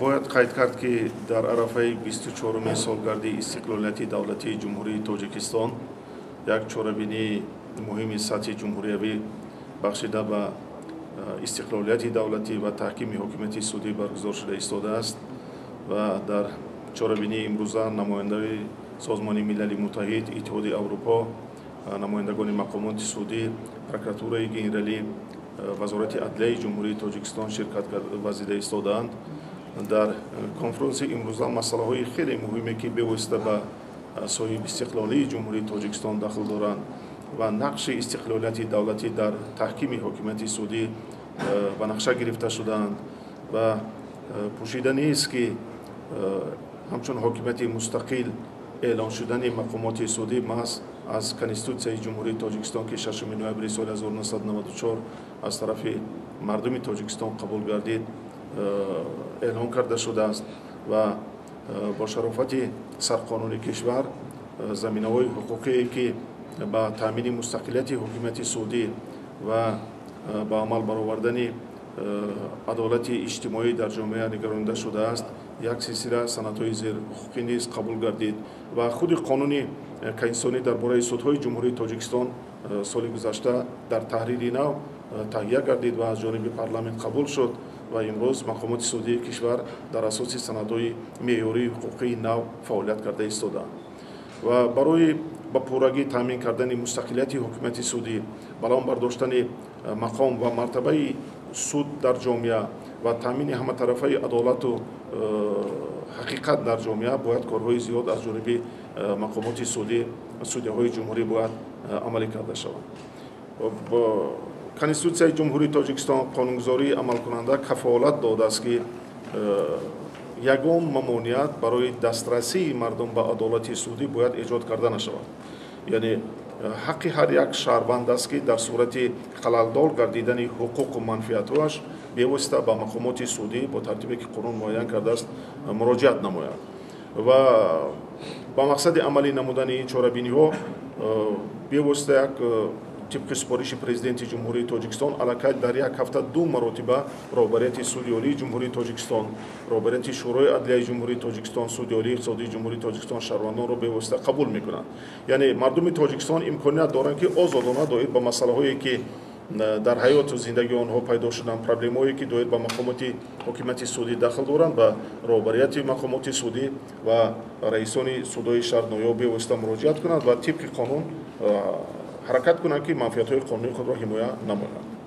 Бояд қайд кард, ки дар арафаи 24-уми солгарди истиқлолияти давлатии Ҷумҳурии Тоҷикистон як чорабинии муҳими сатҳи ҷумҳуриявӣ, бахшида ба истиқлолияти давлатӣ ва таҳкими ҳокимияти судӣ, баргузор шуда истодааст. Ва дар чорабинии имрӯза намояндаи Созмони Милали Муттаҳид, Иттиҳоди Аврупо, намояндагони мақомоти судӣ, Прокуратураи генералӣ, Вазорати адлияи Ҷумҳурии Тоҷикистон ширкат варзида истодаанд. Дар конфронси имрӯза масъалаҳои хеле муҳиме, ки бевосита ба соҳибистиқлолии Ҷумҳурии Тоҷикистон дахл доранд ва нақши истиқлолияти давлатӣ дар таҳкими ҳокимияти судӣ, ба нақша гирифта шудаанд. Ва пӯшида нест, ки ҳамчун ҳокимияти мустақил эълон шудани мақомоти судӣ маҳз аз Конститутсияи Ҷумҳурии Тоҷикистон, ки 6 ноябри соли 1994 аз тарафи мардуми Тоҷикистон қабул гардид, эълон карда шудааст. Ва бо шарофати сарқонуни кишвар заминаҳои ҳуқуқие, ки ба таъмини мустақилияти ҳокимияти судӣ ва ба амал баровардани адолати иҷтимоӣ дар ҷомеа нигаронида шудааст, як силсила санадҳои зерҳуқуқӣ низ қабул гардид. Ва худи қонуни конститутсионӣ дар бораи судҳои Ҷумҳурии Тоҷикистон соли гузашта дар таҳрири нав таҳия гардид ва аз ҷониби парламент қабул шуд. Ва имрӯз мақомоти судии кишвар дар асоси санадҳои меъёрии ҳуқуқии нав фаъолият карда истодаанд. Ва барои ба пуррагӣ таъмин кардани мустақилияти ҳокимияти судӣ, баланд бардоштани мақом ва мартабаи суд дар ҷомеа ва таъмини ҳаматарафаи адолату ҳақиқат дар ҷомеа бояд корҳои зиёд аз ҷониби мақомоти судӣ, судяҳои ҷумҳурӣ бояд амалӣ карда шаванд. Конститутсияи Ҷумҳурии Тоҷикистон, қонунгузории амалкунанда кафолат додааст, ки ягон мамоният барои дастрасии мардум ба адолати судӣ бояд эҷод карда нашавад. Яъне ҳаққи ҳар як шаҳрванд аст, ки дар сурати халалдор гардидани ҳуқуқу манфиатҳояш бевосита ба мақомоти судӣ бо тартибе, ки қонун муайян кардааст, муроҷиат намояд. Ва ба мақсади амалӣ намудани ин чорабиниҳо бевосита як тибқи супориши Президенти Ҷумҳурии Тоҷикистон аллакай дар як ҳафта ду маротиба роҳбарияти Суди Олии Ҷумҳурии Тоҷикистон, роҳбарияти Шӯрои адлияи Ҷумҳурии Тоҷикистон, Суди Олии иқтисодии Ҷумҳурии Тоҷикистон шаҳрвандонро бевосита қабул мекунанд. Яъне мардуми Тоҷикистон имконият доранд, ки озодона доир ба масъалаҳое, ки дар ҳаёту зиндагии онҳо пайдо шуданд, проблемаҳое, ки доир ба мақомоти ҳокимияти судӣ дахл доранд, ба роҳбарияти мақомоти судӣ ва раисони судҳои шаҳр, ноҳияҳо бевосита муроҷиат кунанд ва тибқи қонун ҳаракат кунанд, ки манфиатҳои қонунии худро ҳимоя намоянд.